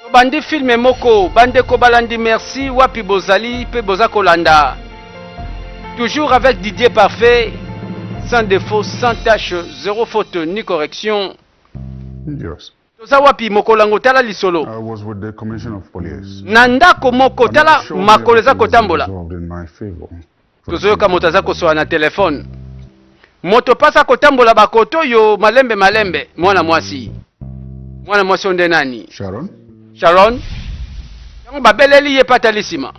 Tobandi film moko bandeko balandi merci wapi bozali pe boza kolanda toujours avec Didier Parfait sans défaut sans tache zero faute ni correction. Yes. Toza wapi mokolo yango tala lisolo. I was with the commissioner of police. Na ndako moko tala makolo eza kotambola. Resolved in my favor. Tozoyoka moto aza kosola na telefone. Moto mpe aza kotambola bakoto oyo malembe malembe. Mwana mwasi. Mwana mwasi oyo nde nani? Sharon? Sharon? Yango babeleli ye mpe atali nsima.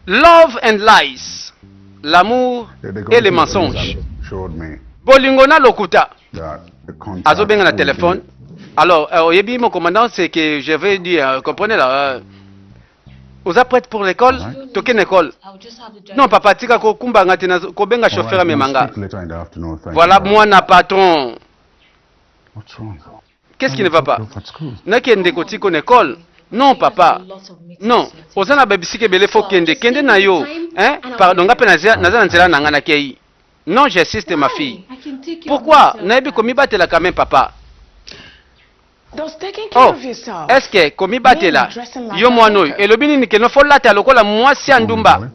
Love and lies. L'amour et les mensonges. Bolingo na lokuta. Azobenga na telefone. Alors, euh, oyebi mon commandant, c'est que je vais dire, euh, comprenez là. Euh, Oza prête pour l'école? Tokende école. Non papa tika kokumba nga te kobenga chauffeur amema nga. Voilà mwana patron. Qu'est-ce qui ne va pas? Nakende kotika na école. Non papa. Non, oza na babisika ebele fo kende kende na yo. Hein? Pardon nga pe naza na nzela na nga nakei. Non, j'insiste ma fille. Pourquoi? Nayebi komibatela quand même papa. Oh, est-ce que komibatela yo mwana oyo elobi nini keno fo lata lokola mwasi ya ndumba?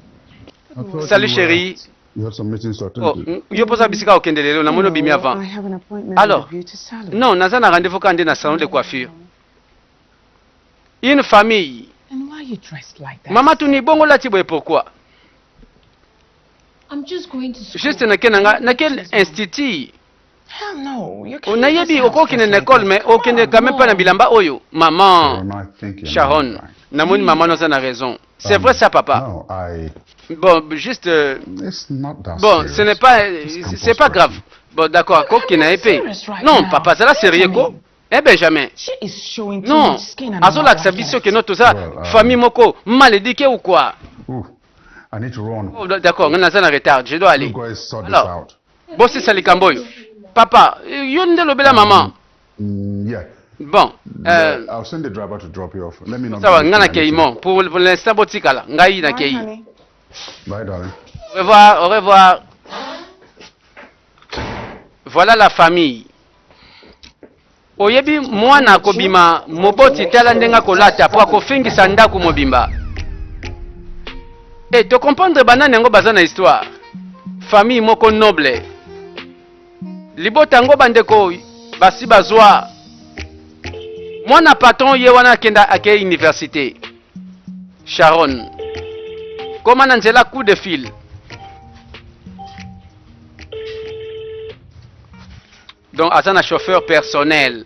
Salut chérie. Oh, yo posa bisika okende lelo namoni obimi avant. Alors, non, naza na rendez-vous kaka nde na salon de coiffure. Une famille. Mama tuni bongo lati boye pourquoi? Juste nake nanga nake institut. Nayebi okokende na école mais okende quand même pas na bilamba oyo. Maman Sharon, namoni maman noza na raison. C'est vrai ça papa. Bon, juste euh, bon, ce n'est pas c'est pas grave. Bon, d'accord, kokende na ye Non, papa, zala sérieux ko. Eh Benjamin. Non, azolakisa biso que no toza famille moko mal éduquée ou quoi? I need to run. Oh, d'accord, nga naza na retard, je dois aller. You guys sort this Alors, out. bosisa likambo oyo. Papa, yo nde lobela maman. Yeah. Bon, euh, I'll send the driver to drop you off. Let me know. ça va, nga nakei mon. Pour l'instant botikala, ngai nakei. Bye, darling. Au revoir, au revoir. Voilà la famille. Oyebi mwana akobima moboti tala ndenge akolata po akofingisa ndaku mobimba. E to comprendre banani yango baza na histoire. Famille moko noble. Libota yango bandeko basi bazwa mwana patron ye wana akenda ake université. Sharon koma na nzela coup de fil. Donc aza na chauffeur personnel.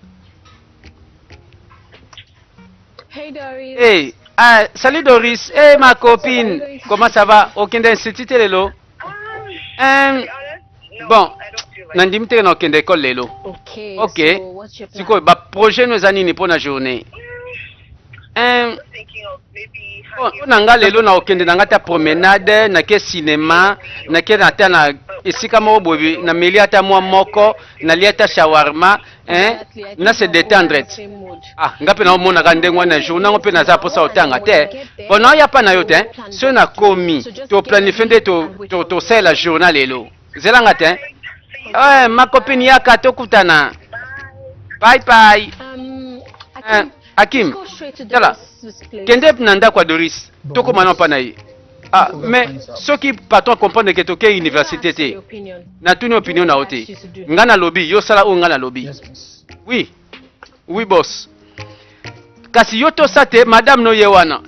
Hey Doris. Hey, ah, salut Doris. Hey ma copine. Comment ça va? Okende institut te lelo? Um, bon, nandimi te na okende école lelo. Okay. Ok. So what's your plan? Sikoyo ba projet no eza nini mpo na journée? Um, mpo na nga lelo na okende na nga ata promenade nake cinema nake ata na esika moko boye nameli ata mwa moko nalia ata shawarma hein, na se détendre ti ah nga mpe naomonaka ndenge wana jour nango mpe naza mposa otanga te bon naoya mpa na yo te soki nakomi toplanifie nde tosalela journal lelo zela nga te eh, ma copine yaka tokutana bye bye Um, eh, Akim, Akim tala tala kende na ndako ya Doris tokóma na mpa na ye ah mais soki patron comprendre ke toke université te natuni opinion na yo te nga nalobi yo sala oyo nga nalobi oui oui boss kasi yo tosa te madame no ye wana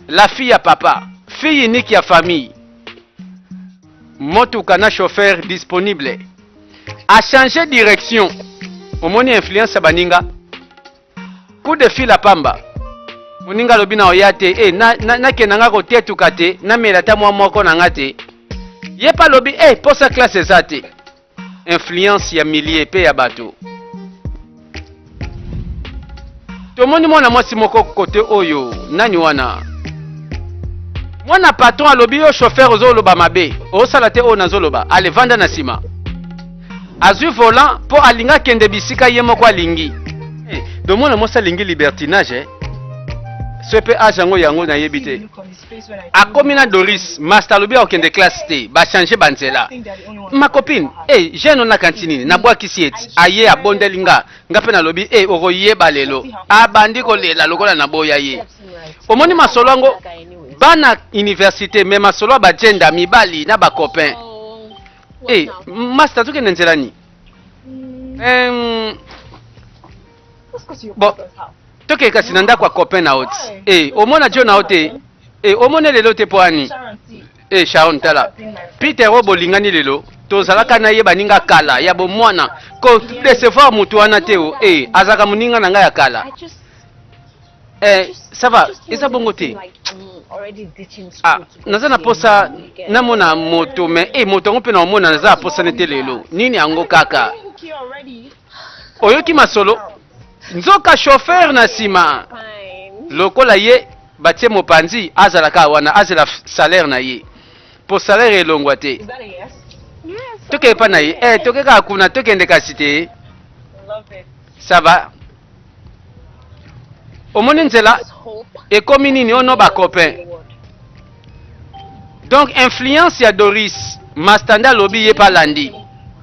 la fille ya papa fille unique ya famille motuka na chauffeur disponible a changer direction omoni influence ya baninga coup de fil ya pamba moninga alobi na oya te e nakenda nga kotetuka te namela ata mwa moko na nga te ye mpe alobi e posa classe eza te influence ya milieu mpe ya bato tomoni mwana mwasi moko kote oyo nani wana mwana patron alobi yo chauffeur ozoloba mabe osala te oyo nazoloba ale vanda na nsima azwi volant mpo alingi akende bisika ye moko alingi eh, do mwana mwasi alingi libertinage eh? Soki pe age yango yango nayebi te. Akomi na Doris, masta alobi akokende classe te, ba changer ba nzela. Ma copine, eh jeune wana akanisi nini? Nabwakisi ye ti. Aye abondeli nga, nga pe nalobi eh okoyeba lelo. Abandi kolela lokola naboya ye. Omoni masolo yango bana universite mais masolo ya ba djenda mibali na ba copains. Eh masta tokende nzela nini? Bon, tokei kasi na ndako ya copain na yo ti. Eh, omona Joe na yo te? Eh, omoni lelo te mpo ani? Eh, Sharon tala. Peter oyo bolingani lelo, tozalaka na ye baninga kala ya bomwana. Ko decevoir mutu wana te o. Eh, azalaka moninga na ngai ya kala. Eh, ça va, eza bongo te. Ah, naza na posa namona moto mais eh, moto yango mpe naomona naza na posa nete lelo. Nini yango kaka? Oyoki masolo? Nzoka chauffeur na sima lokola ye batie mopanzi azala kaka wana azela salaire na ye po salaire elongwa te. Toke epa na ye eh, toke kaka kuna tokende kasi te. Ça va? Omoni nzela ekomi nini ono ba copain. Donc influence ya Doris masta nde alobi ye pe alandi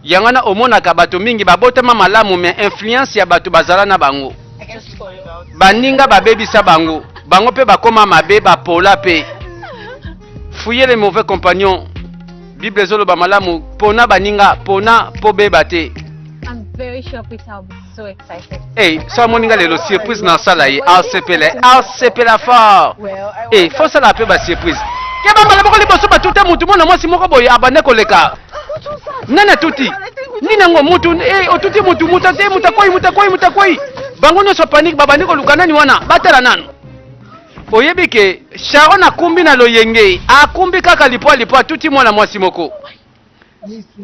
yango wana omonaka bato mingi babotama malamu mais influence ya bato bazala na bango baninga babebisa bango bango pe bakoma mabe bapola pe fouiller les mauvais compagnons bible ezoloba malamu pona baninga pona po beba te. I'm very sure Peter will be so excited. Hey, so amoni nga lelo surprise na sala ye asepela asepela fort. Hey, faut sala pe ba surprise. Keba mbala moko liboso batuta mutu mwana mwasi moko boye abande koleka. Nani atuti? Nini yango mutu eh otuti mutu mutu te mutu akwei mutu akwei mutu akwei. Bango nyonso panique babandi koluka nani wana batala nanu. Oyebi ke Sharon akumbi na loyenge akumbi kaka lipwa lipwa atuti mwana mwasi moko.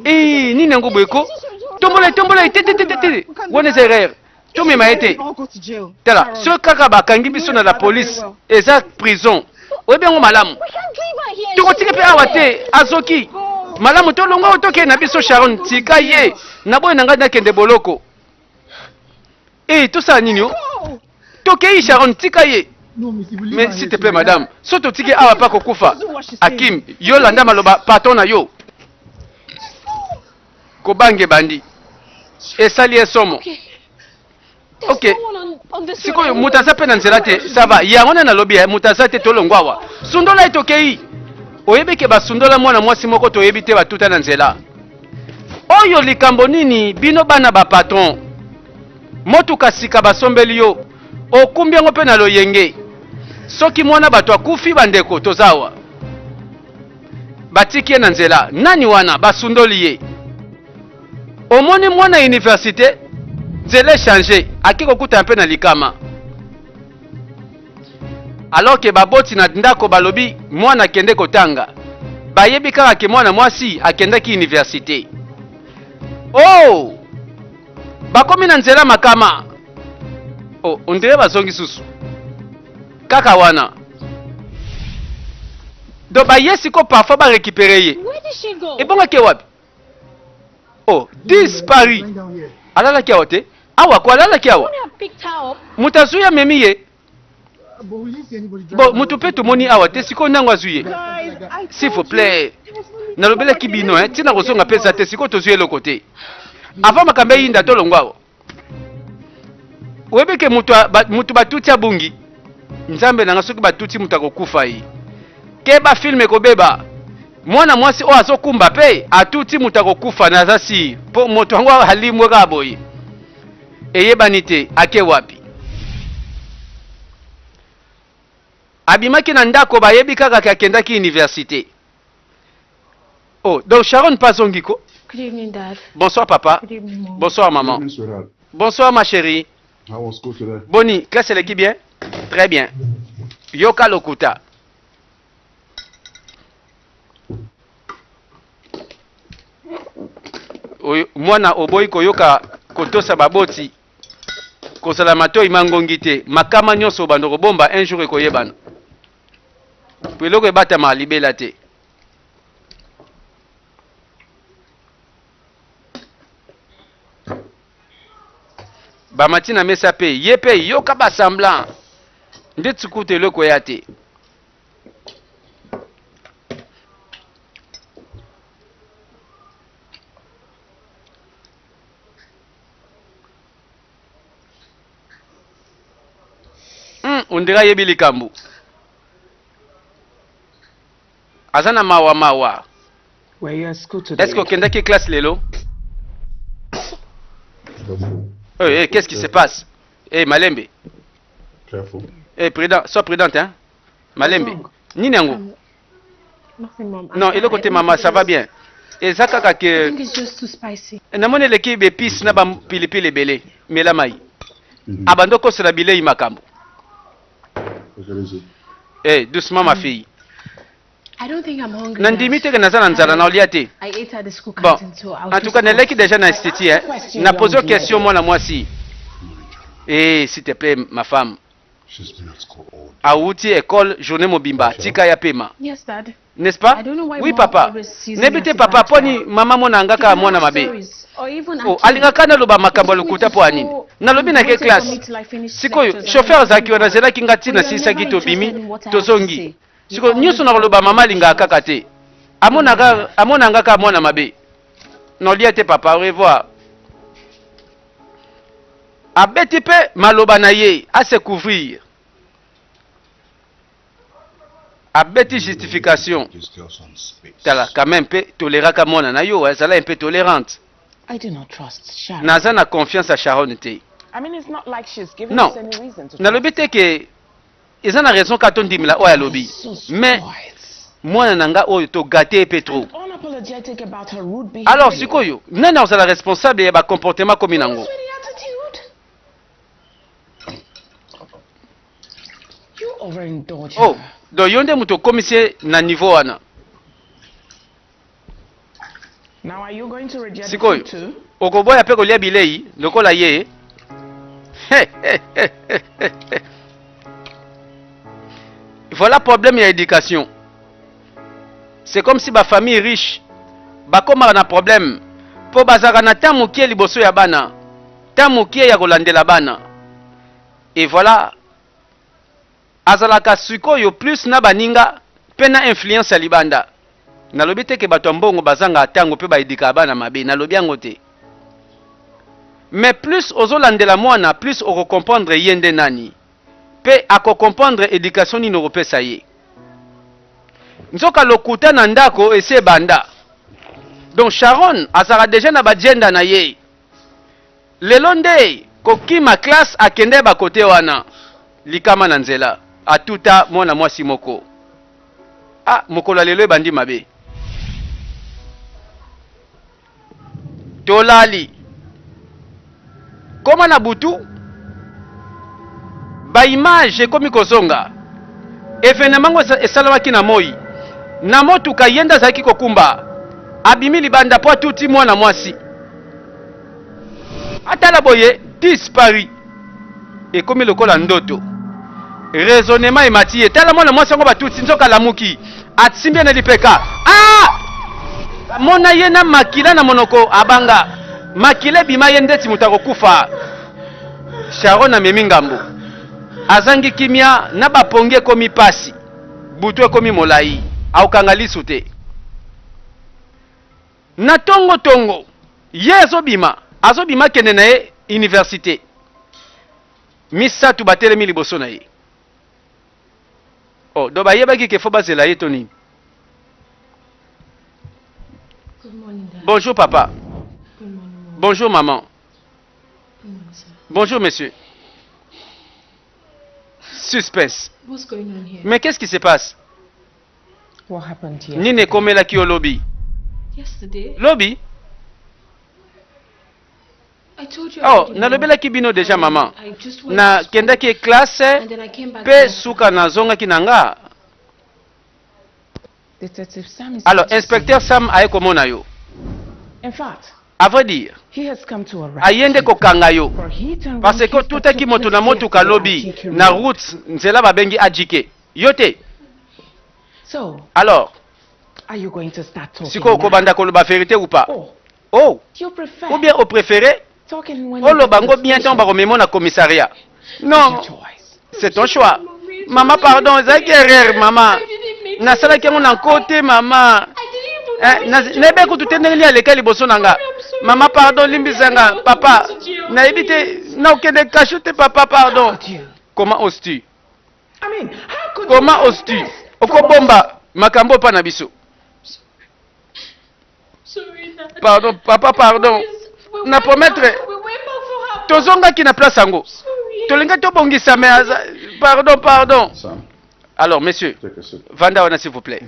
Eeh nini yango boye ko? Tombola ye tombola ye te te te te wana eza erreur tomema ye te tala soki kaka bakangi biso na la police eza prison oyebi yango malamu tokotika mpe awa te azoki malamu tolongwa oyo tokende na biso Sharon tika ye naboyi na ngai nakende boloko Eh, tosala nini o? Tokei Sharon, tika ye. Mais s'il te plaît madame, so totiki awa pa kokufa. Akim, yo landa maloba patron na yo. Kobanga ebandi. Esali ye somo. Ok. Sikoyo moto aza mpe na nzela te, ça va. Yango nde nalobi eh, moto aza te tolongwa awa. Sundola ye tokei. Oyebi ke basundola mwana mwasi moko toyebi te batuta na nzela. Oyo likambo nini bino bana ba patron motuka sika basombeli yo okumbi yango pe na loyenge soki muana batu akufi ba ndeko toza awa batiki ye na nzela nani wana basundoli ye omoni muana universite nzela echange ake kokutana pe na likama Alors que baboti na ndako balobi mwana akende kotanga, bayebi kaka ke mwana mwasi akendaki universite. Oh! Bakomi na nzela makama. Oh, on dirait bazongi susu. Kaka wana. Donc baye siko parfois ba récupérer ye. Ebongo ake wapi? Oh, disparu. Alalaki awa te? Awa ko alalaki awa. Moto azui amemi ye. Bon, moto mpe tomoni awa te sikoyo nango azui ye. S'il vous plaît. Nalobelaki bino hein, tina kozonga mpe eza te sikoyo tozui eloko te. Avant makambo eyinda tolongwa awa. Oyebi ke moto moto batuti abungi. Nzambe na nga soki batuti moto akokufa ye. Keba film ekobeba. Mwana mwasi oyo azokumba pe atuti moto akokufa naza sire po moto yango alimwe kaka boye. Eyebani te ake wapi. Abimaki na ndako bayebi kaka ke akendaki universite. Oh, donc Sharon pe azongi ko? Good evening, Dad. Bonsoir papa. Good evening, Mom. Bonsoir maman. Good evening, sweetheart. Bonsoir ma chérie. How was school today? Boni, classe eleki bien? Très bien. Yoka lokuta. Oyo, mwana oboyi koyoka kotosa baboti kozala matoi mangongi te makama nyonso obanda kobomba un jour ekoyebana po eloko ebatamaka libela te bamati na mesa pe ye pe yoka ba semblant. Ndeti kutu eloko eya te. On dirait ayebi likambo. Aza na mawa mawa. Were you at school today? Est-ce que okendaki classe lelo? Hey, hey, qu'est-ce qui se passe? Hey, Malembe. Careful. Hey, prudent, sois prudente, hein? Malembe. Nini yango? Nothing, Mom. Non, eloko te mama, ça va bien. Eza kaka I ke think it's just too spicy. namoni eleki bepise na bapilipili ebele. Mela mai. Abandi okosela bilei makambo. Take it easy. Hey, doucement ma fille. I don't think I'm hungry. Nandimi Dad. te ke naza na nzala na olia te. I ate at the school Bon, canteen, so I'll en tout just cas, go. naleki déjà na institut, hein. Na pose question mwana mwasi. Eh, s'il te plaît, ma femme. She's been at school all day. Awuti école journée mobimba, tika ya pema. Yes, Dad. N'est-ce pas? I don't know why Oui, mom papa. always sees me Nayebi as te a papa bad poni child. mama mona nga kaka mwana mabe. Stories, or even Oh, Akim. alingaka naloba makambo ya He took me lokuta to mpo ya nini? school Nalobi and na ke waited for classe. me till I finished Sikoyo, lectures and chauffeur then azalaki wana azelaki nga But ntina you're silisaki never tobimi interested in what I have to tozongi. say. You Sikoyo always nyonso nakoloba mama alingaka kaka te. Amonaka amonanga kaka mwana mabe. Nolia te papa, au revoir. Abeti mpe maloba na ye, a se couvrir. Abeti justification. This girl some space. Tala, quand même mpe toleraka mwana na yo, azala un peu tolérante. I do not trust Sharon. Naza na confiance ya Sharon te. I mean, it's not like she's giving Non. us any reason to Nalobi te ke eza na raison ka tondimela oyo alobi. So Mais spoiled. mwana na nga oyo togate ye mpe trop. Unapologetic about her rude behavior. Alors sikoyo, nani akozala responsable ya bacomportement komi nango? What's with the attitude? You overindulge Oh, her. donc yo nde moto okomisi ye na niveau wana. Now are you going to reject the Sikoyo, food too? okoboya mpe kolia bilei lokola ye. Voilà problème ya éducation. C'est comme si ba famille riche bakomaka na problème mpo bazalaka na temps mokie liboso ya bana, temps mokie ya kolandela bana. Et voilà, azalaka sikoyo plus na baninga mpe na influence ya libanda. Nalobi te ke bato ya mbongo bazanga ntango mpe baedikaka bana mabe, nalobi yango te. Mais plus ozolandela mwana, plus okocomprendre ye nde nani mpe akocomprendre éducation nini okopesa ye. Nzoka lokuta na ndako esi ebanda. Donc Sharon azalaka deja na bajenda na ye. Lelo nde kokima classe akende bakote wana likama na nzela atuta mwana mwasi moko. Ah, mokolo ya lelo ebandi mabe. Tolali koma na butu, baimage ekomi kozonga. Evenement ngo esalamaki na moi na motuka, ye nde azalaki kokumba, abimi libanda mpo atuti mwana mwasi. Atala boye, disparu, ekomi lokola ndoto. Raisonnement emati ye, tala mwana mwasi yango batuti, nzoka alamuki, asimbi ye na lipeka. Ah! Amona ye na makila na monoko, abanga makila ebima ye ndeti moto akokufa. Sharon amemi ngambo, azangi kimia na bapongi, ekomi pasi, butu ekomi molai, akokanga lisu te. Na tongo tongo ye azobima, azobima akende na ye université. Misato batelemi liboso na ye. Oh, donc bayebaki ke fo bazela ye to nini? Good morning, Dad. Bonjour papa. Good morning, Mom. Bonjour maman. Good morning, sir. Bonjour monsieur. Suspense. What's going on here? Mais qu'est-ce qui se passe? What happened here? Nini ekomelaki yo lobi? Yesterday, Lobi? I told you. Oh, already, Mom. nalobelaki bino deja mama. I just went to school, Nakendaki classe and then I came back mpe home. suka nazongaki na nga. Detective Sam is Alors here to see inspecteur you. Sam aye komona yo. In fact, À vrai dire, he has come to arrest aye nde you kokanga yo. for hit and run Parce que case that otutaki took moto na place motuka yesterday lobi at GK na Road. route nzela babengi AJK. Yo te. So, Alors, are you going to start talking sikoyo now? okobanda koloba vérité ou pas? Oh, Oh, you prefer ou bien opréféré talking when you oloba get to ngo the bien ntango station? bakomema na commissariat. It's your Non, choice. c'est ton choix. Mom, Mama pardon, ezalaki erreur mama. Nasalaki yango na nko te mama. Eh, nayebi kutu te ndenge nini aleka liboso na nga. Mama pardon, limbisa nga papa. Nayebi te nakokende kasho te papa pardon. Comment oses-tu? Comment oses-tu? Okobomba makambo mpa na biso. Pardon papa pardon. Na promettre tozongaki na place yango. Tolingi tobongisa mais aza pardon pardon. Alors monsieur, vanda wana s'il vous plaît.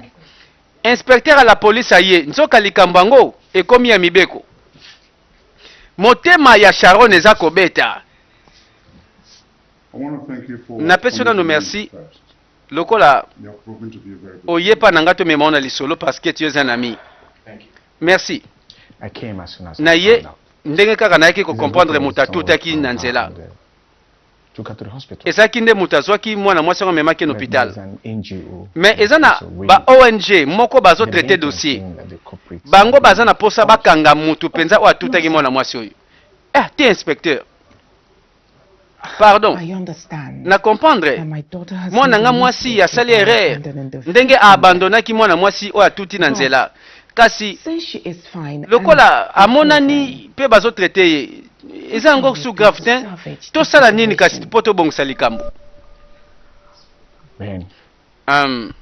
Inspecteur à la police aye, nzoka likambo yango ekomi ya mibeko. Motema ya Sharon eza kobeta. Napesi yo nanu merci lokola oye pa na nga tomema yo na lisolo parce que tu es un ami. Merci. Na ye ndenge kaka nayaki ko comprendre moto atutaki na nzela. Ezalaki nde moto azwaki mwana mwasi yango amemaki ye na hopital. Mais eza na ba ong moko bazo traiter dossier. Bango baza na posa bakanga mutu penza oyo atutaki mwana mwasi oyo. Eh te inspecteur. Pardon. Na comprendre. Mwana nga mwasi asali erreur ndenge a abandonnaki mwana mwasi oyo atuti na nzela. Kasi lokola amonani pe bazo traiter ye eza yango su grave te. Tosala nini kasi po tobongisa likambo? Um,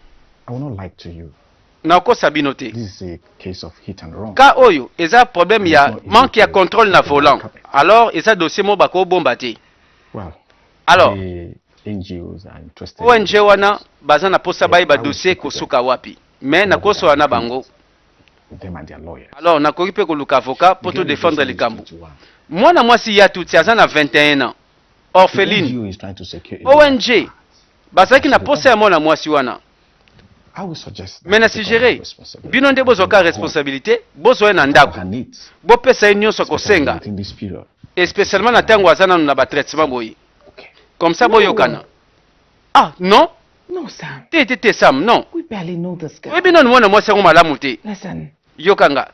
nakosa bino te. Cas oyo eza problème ya manque ya contrôle na volant. Alors eza dossier moko bako bomba te. Alors ONG wana baza na posa bayeba dossier ekosuka wapi. Mais nakosola na bango. Alors nakoki pe koluka avocat po to defendre likambo. Mwana mwasi ya Tutsi aza na 21 ans. Orpheline. ONG bazalaki na posa ya mwana mwasi wana. Mais na suggere bino nde bozwa kaka responsabilite, bozwa ye na ndaku, bopesa ye nionso akosenga, et specialement na tango aza nanu na ba traitement boye. Comme ça boyokana. Ah non! Te te te Sam, non. Oyebi nanu mwana mwasi yango malamu te. Yoka nga.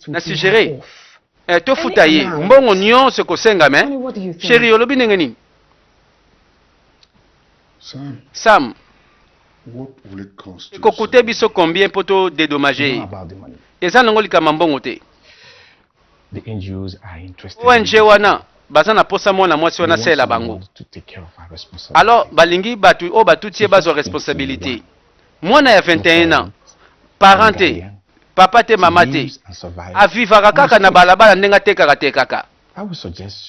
Na suggere eh, tofuta ye mbongo nionso ekosenga mais cherie olobi ndenge nini? Sam, eko coute biso combien po to dedommager ye? Eza nango likambo ya mbongo te. ONG wana baza na posa mwana mwasi wana asalela bango. Alors balingi batu oyo batuti ye bazwa responsabilite. Mwana ya 21 ans, parent te, papa te, mama te, avivaka kaka na balabala ndenge atekaka tekaka.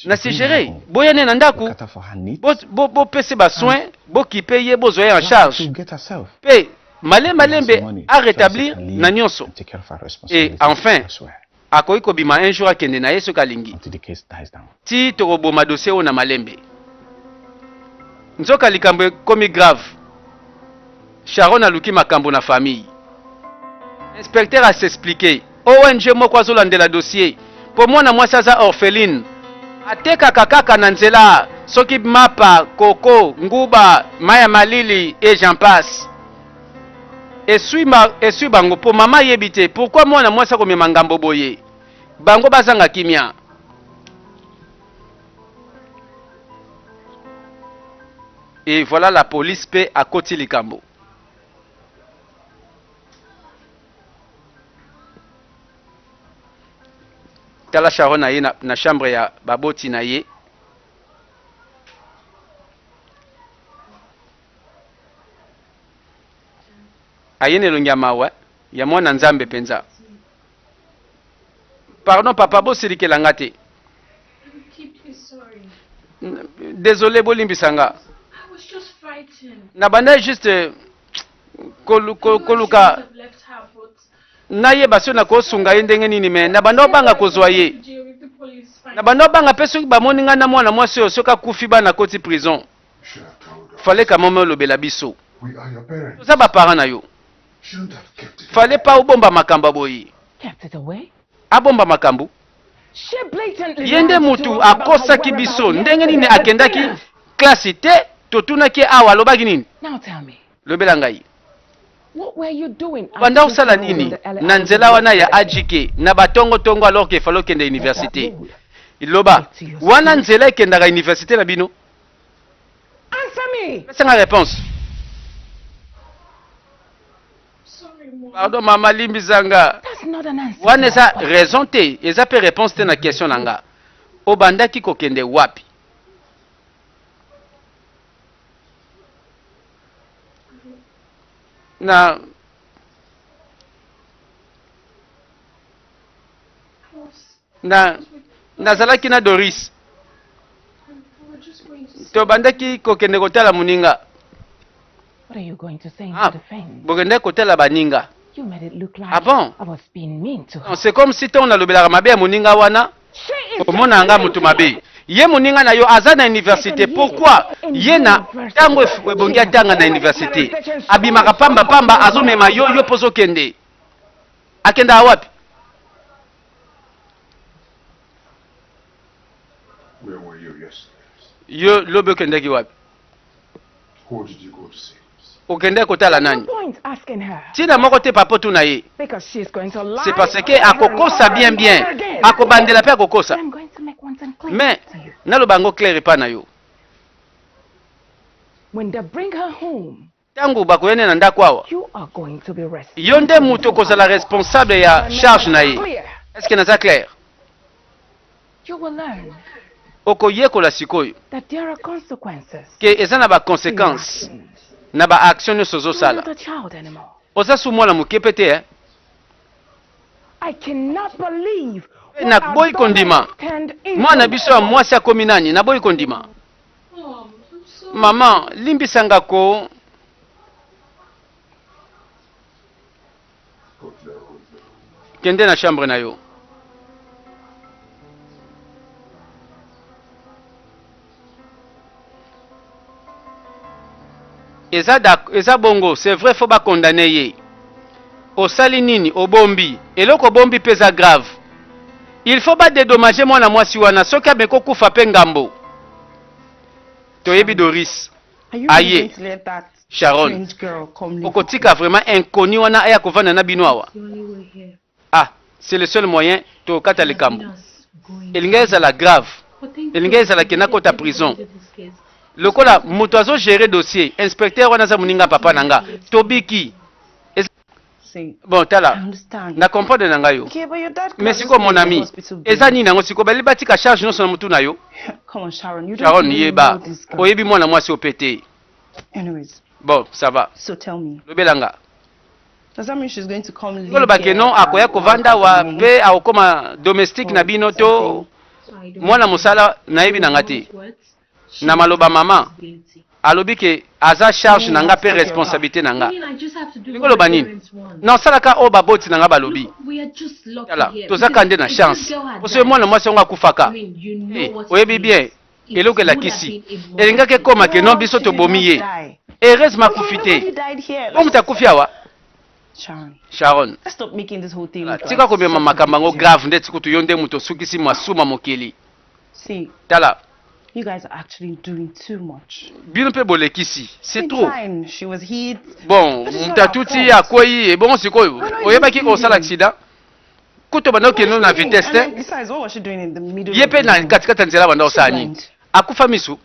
Na suggere boya ne na ndaku bo bo pese ba soins bo kipe ye bozwa ye en charge pe male malembe a retablir na nionso et enfin akoki kobima un jour akende na ye soki alingi ti tokoboma dossier oyo na malembe. Nzoka likambo ekomi grave Sharon aluki makambo na famille. Inspecteur a s'expliquer. Ong moko azolandela dossier po mwana mwasi aza orpheline atekaka kaka na nzela soki mapa, coco, nguba, mayi ya malili et j'en passe. Esui esui bango po mama ayebi te pourquoi mwana mwasi akomema ngambo boye bango bazanga kimia. Et voilà la police pe akoti likambo. Tala Sharon aye na, na chambre ya baboti na ye. Aye na elongi ya mawa ya mwana Nzambe penza. Pardon papa, bosilikela nga te. Désolé, bolimbisa nga. Nabandaki juste koluka nayeba soki nakosunga ye ndenge nini me na banda obanga kozwa ye na banda obanga mpe soki bamoni ngai na mwana mwasi oyo soki akufi bana akoti prison fallait quand même olobela biso toza baparent na yo fallait pas obomba makambo ya boye abomba makambo ye nde mutu akosaki biso ndenge nini akendaki klasi te totunaki ye awa alobaki nini lobela ngai obanda kosala nini na nzela wana ya ajk na batongotongo alors que fallait okende université loba wana nzela ekendaka université na bino. me. Pesa nga réponse. Sorry, Mom. Pardon mama, limbisa nga. That's not an answer. Wana to eza my question. raison te, eza mpe réponse te na question na nga. Obandaki kokende wapi? Na I was na nazalaki na Doris. We were just going to see. Tobandaki kokende kotala moninga. What are you going to say in Ah, your defense? bokendaki kotala baninga. You made it look like Ah bon? I was being mean to her. Non, c'est comme si ntango nalobelaka mabe ya moninga wana, She is omona nga moto mabe. Ye moninga na yo aza na université, pourquoi ye na ntango ebongi atanga na université, abimaka pamba pamba, azomema yo, yo mpo ozokende, akendaka wapi? Where were you yesterday? Yo lobi okendaki wapi? Who did you go to see? Okendaki kotala No nani? point asking her Ntina moko te papa tuna ye. because she's going to lie. C'est parce que over and akokosa over bien and bien, over again. akobandela mpe akokosa. But I'm going to make one thing clear Mais to you. naloba yango clair epa na yo. When they bring her home, Ntango bakoya ne na ndako awa, you are going to be yo nde moto okozala responsable ya charge na ye. Clear. Est ce que naza clair? You will learn Okoyekola sikoyo that there are consequences. ke eza na to your baconséquence actions. na baaction nyonso You're ozosala. not a child anymore. Oza su mwana moke mpe te, eh? I cannot believe what Naboyi our daughter kondima. turned into. Mwana biso ya mwasi akomi nani? Naboyi kondima. Mom, I'm sorry. Mama, limbisanga ko. Go to your room. Kende na chambre na yo. Eza, eza bongo, c'est vrai, faut bakondane ye. Osali nini? Obombi eloko, obombi mpe eza grave. Il faut badédommager mwana mwasi wana. Soki ameki okufa mpe ngambo, toyebi Doris. Are you Aye. really going to let that Sharon, strange girl come live? okotika vraiment inconnu wana aya kovanda na bino awa? The only way here. Ah, c'est le seul moyen tokata likambo. Us going. Elingi ezala grave. But thank Elingi God ezala ke we nakota get prison. into this case. Lokola moto azogere dossier, inspecteur wana aza moninga papa na nga, tobiki. See, Bon, I tala, understand. na comprendre na ngai yo. Okay, but your dad can't Mais just sikoyo pay mon the ami, hospital bill. eza nini yango sikoyo bali batika charge nyonso na motu na yo? Come on, Sharon, you don't Sharon, really yeba know this girl. oyebi mwana mwasi ope te. Anyways, Bon, ça va. so tell me, Lobelanga. does that mean she's going to come live Koloba ke here non, akoya and kovanda work wa as a maid mpe akokoma domestique na or bino to something? So I don't mwana know. mosala, nayebi na nga te. In words, she Na maloba has mama, responsibility. alobi ke aza charge na nga mpe Meaning that's responsabilité na nga. Meaning I just have to do Lingo what my loba nini? parents want. Nasalaka oyo baboti na nga balobi. Look, we are just lucky Tala, here tozaka because nde na if this chance girl had po soki died, mwana mwasi yango akufaka. I mean, you know Eh, what it oyebi bien means. It eloko would have elakisi been a murder elingaki case. ekóma ke non, Well, biso she did tobomi not ye. die. Heureusement Okay, akufi nobody te. died here. Po moto akufi awa. Sharon, Sharon, let's stop making this whole thing look tika like komema such a makambo yango big deal. grave ndeti kutu yo nde moto osukisi masuma mokili. See, Tala, you guys are actually doing too much. bino mpe bolekisi, c'est It's trop. fine. She was hit. Bon, But it's moto not our atuti, fault. akwei, ebongo sikoyo We're not oyebaki even kosala speeding. accident kuto banda What was okende she na doing? vitesse And te. then, besides, what was she doing in the middle Ye of mpe the na road? katikati ya nzela banda She's osala nini? blind. Akufa misu.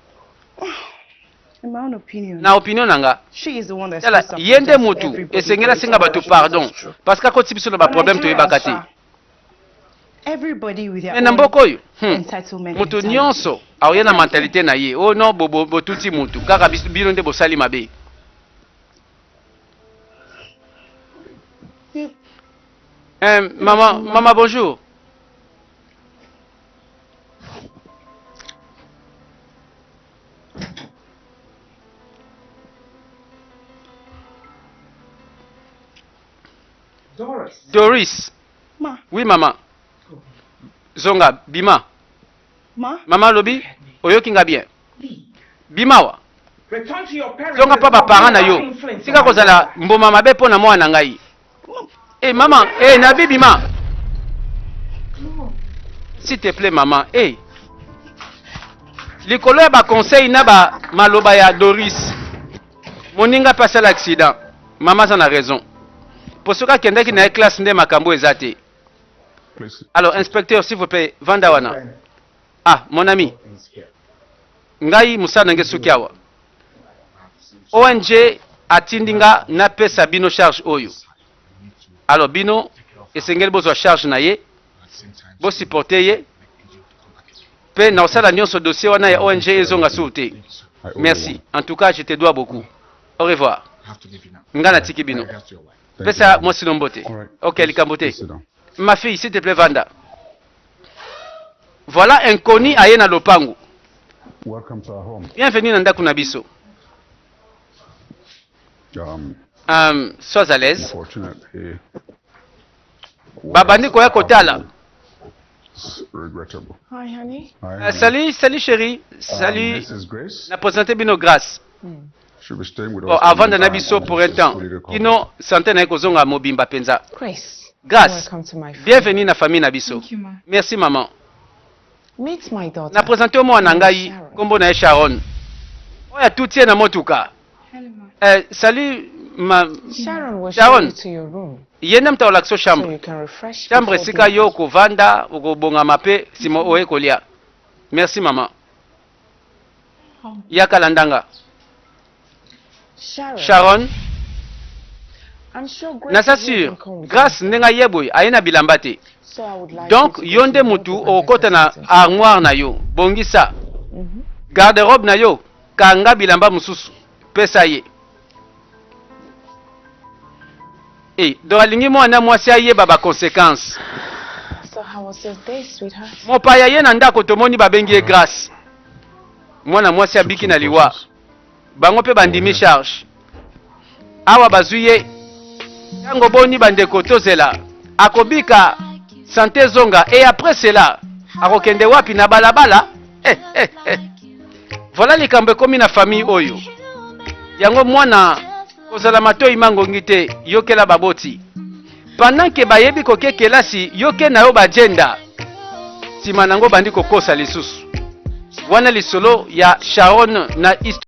In my own opinion, Na opinion na nga, she is the one that's tala, supposed to ye nde apologize to motu everybody esengeli for it. asenga bato pardon parce que akotisi biso na But baproblème toyebaka Nigeria, te. sha, everybody with their Me na own mboka oyo, entitlement moto mentality. nyonso aoya na mentalité na ye. Oyo non, botuti motu kaka bino nde bosali mabe. Eh, mama, mama, bonjour. Doris. Doris. Ma, Oui, mama. Zonga, bima. ma, Mama alobi oyoki nga bien, bima wa. Return to your parents. Zonga and mpa stop baparent na being yo. bad influence Tika on my kozala daughter. mboma mabe mpo na mwana na ngai. E mama, e nabi, bima. Mom, S'il te plaît, mama. E likolo ya baconseil na ba maloba ya Doris, moninga mpe asala accident. Mama aza na raison, po soki akendaki na ye classe nde makambo eza te. Please. Alors, inspecteur, s'il vous plaît, vanda wana. Ah, mon ami, ngai mosala na ngai soki awa. ONG atindi nga napesa bino charge oyo. Alors bino esengeli bozwa charge na ye, bo supporter ye pe na kosala nyonso dossier wana ya ONG ezonga susu te. Merci. En tout cas, je te dois beaucoup. Au revoir. Nga natiki bino. Pesa mwasi no mbote. Ok, likambo te. Ma fille, s'il te plaît, vanda. Voilà inconnu aye na lopango. Welcome to our home. Bienvenue na ndako na biso. Sois à l'aise. Unfortunately, Babandi koya kotala. it's regrettable. Hi, honey. Hi, Uh, honey. salut, salut chérie. Salut. This is Grace. Na présenter bino Grâce. She'll be staying with Bon, us avant for na the meantime biso until pour un she's temps. fully recovered. Kino santé na ye kozonga mobimba penza. Grace. Grâce. Welcome to my family. Bienvenue na famille na biso. Thank you, ma. Merci maman. Meet my daughter. Na présenter mwana ngai Sharon. kombo na ye Sharon. Oyo atuti ye na motuka. Hello, ma. Salut ma Sharon will Sharon. show you to your room Ye nde moto akolakisa yo so chambre. you can refresh Chambre before esika dinner. yo okovanda, okobongama mpe nsima oye kolia. Merci maman. Oh. Yaka landanga. Sharon. Sharon, I'm sure Grace naza is here sûr and come with Grâce me. ndenge aye boye aye na bilamba te. So I would like Donc you to yo go nde to mutu the wardrobe and okokota na dress something. armoire na yo, bongisa garde-robe na yo, kanga bilamba mosusu, pesa ye. Eh, donc alingi mwana mwasi ayeba ba conséquences. So how was your day, sweetheart? Mopaya ye na ndako tomoni babengi ye Grâce. Mwana mwasi abiki na liwa. Bango mpe bandimi charge. Awa bazwi ye ntango boni bandeko tozela akobika sante zonga et après cela akokende wapi na balabala? Eh, eh, eh. Voilà likambo ekomi na famille oyo. Yango mwana kozala matoi mangongi te, yokela baboti. Pendant que bayebi koke kelasi, yoke na yo bajenda. Nsima nango bandi kokosa lisusu. Wana lisolo ya Sharon na histoire.